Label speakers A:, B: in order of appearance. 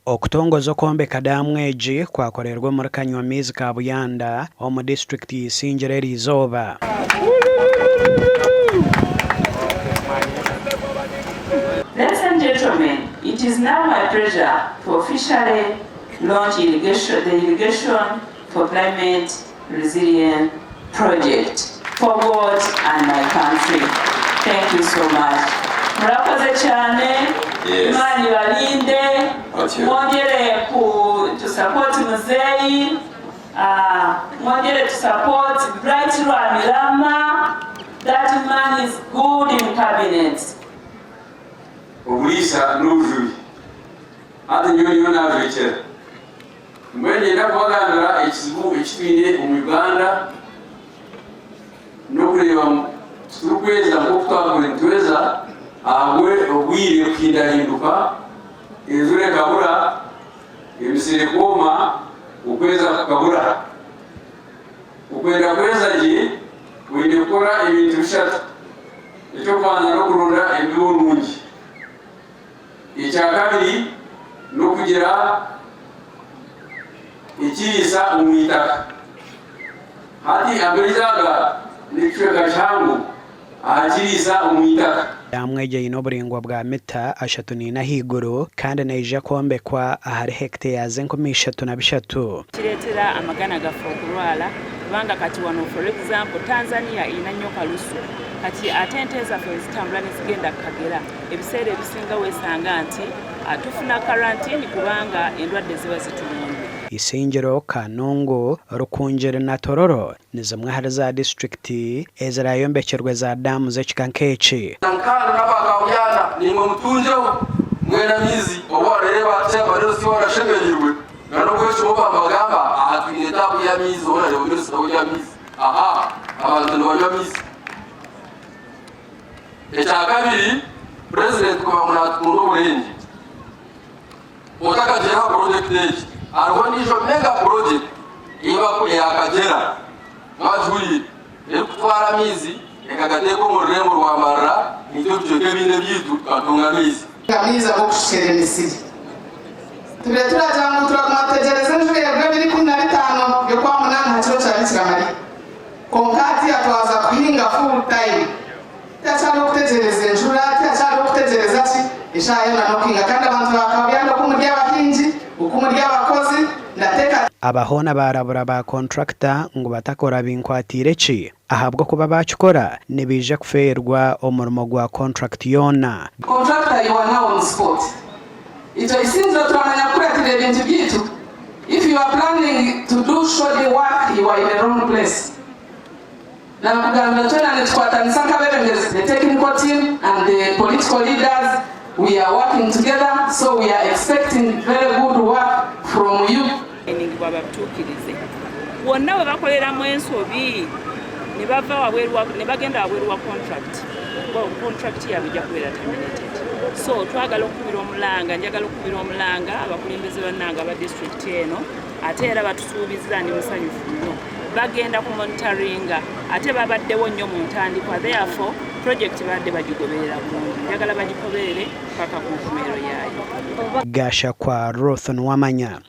A: Okutongoza okwombeka daamu egi kwakorerwa omuri Kanywamaizi Kabuyanda omu disiturikiti ya Isingiro eriizooba.
B: Ladies and gentlemen, it is now my pleasure to officially launch irrigation, the Irrigation for Climate Resilient Project for God and my country. Thank you so much. Murakoze cyane. Imana ibarinde. Mwongere ku to support muzeyi. Ah, mwongere to support Bright Rwamirama. That man is good in cabinet.
C: Oburiisa n'obujubi. Hati nyowe niyo naajwekyera. Mbwenu niinyenda kubagambira ekizibu eki twine omu Uganda n'okureeba ngu titurikweza nk'oku twakubaire nitweza ahabwe obwire kuhindahinduka, enjura ekabura, emisiri ekooma, okweza kukabura. Okwenda kweza gye, oine kukora ebintu bishatu. Eky'okubanza n'okuronda embibo nungi. Ekyakabiri n'okugira ekiriisa omu itaka. Hati amaizi aga n'ekicweka kihango aha kiriisa omu itaka.
A: Daamu egi eine oburaingwa bwa mita 34 ahaiguru kandi neija kwombekwa ahari hekiteyazi 3003.
B: Kireetera amagana gaffe okulwala kubanga kati wano for example Tanzania erina nnyo kalusu kati ate ente zaffe bwezitambula nezigenda Kagera ebiseera ebisinga wesanga nti tufuna quarantine kubanga endwadde ziba zitulumbye.
A: Isingiro, Kanungu, Rukungiri na Tororo ni zimwe ahari za disiturikiti ezirayombekyerwe za daamu z'ekika nk'eki.
C: Nankana n'aba Kabuyaana naimwe mutungyeho mwena amaizi obu wareeba chairman Lucy hoona ashemereirwe na n'obwecumi obu bambagamba aha twine taapu y'amaizi hoona reeba minisita w'eby'amaizi aha abantu nibanywa amaizi. Ekyakabiri purezidenti kuba ngu natukunda oburengye otakagiire aha purojekiti egi hariho endiijo mega purojekiti eya Kagyera mwagihuriire erikutwara amaizi ekagateeka omu rurembo rwa Mbarara naitwe ebicweka ebindi ebyaitu tukatunga amaizi.
D: Amaizi ag'okushukyera emisiri. Tubire turagira ngu turaguma tutegyereze enjura erwe ebiro 15 by'Okwamunaana aha kiro kya Bikira Mariya. Kwonka hatiiya twaza kuhinga full time. Tihakyariho kutegyereza enjura, tihakyariho kutegyereza ki, eshaaha yoona n'okuhinga. Kandi abantu ba Kabuyaanda oku muri abahingi, oku muri abakozi, ndateekateeka.
A: Aba hoona baarabura ba kontrakita ngu batakora binkwatiire ki ahabw'okuba baakikora nibaija kufeerwa omurimo gwa kontrakiti yoona.
D: Contractor you are now on spot. Itwe Isinziro turamanya kukuratira ebintu byaitu, if you are planning to do shoddy work you are in the wrong place. Nakugambira twena nitukwatanisa nk'abebembezi, the technical team and the political leaders we are working together so we are expecting very good work from you.
B: Training babatuukirize. Wonna we bakoleramu ensobi ne bava wabweru wa ne bagenda wabweru wa contract, contract yaabwe ejja kubeera terminated. So twagala okukubira omulanga, njagala okukubira omulanga abakulembeze bannange aba disitulikiti eno ate era batusuubizza ndi musanyufu nnyo bagenda ku monitoringa ate babaddewo nnyo mu ntandikwa therefore project babadde bagigoberera bulungi njagala bagigoberere paka ku nkomerero yaayo.
A: Gashakwa Ruth Nuwamanya.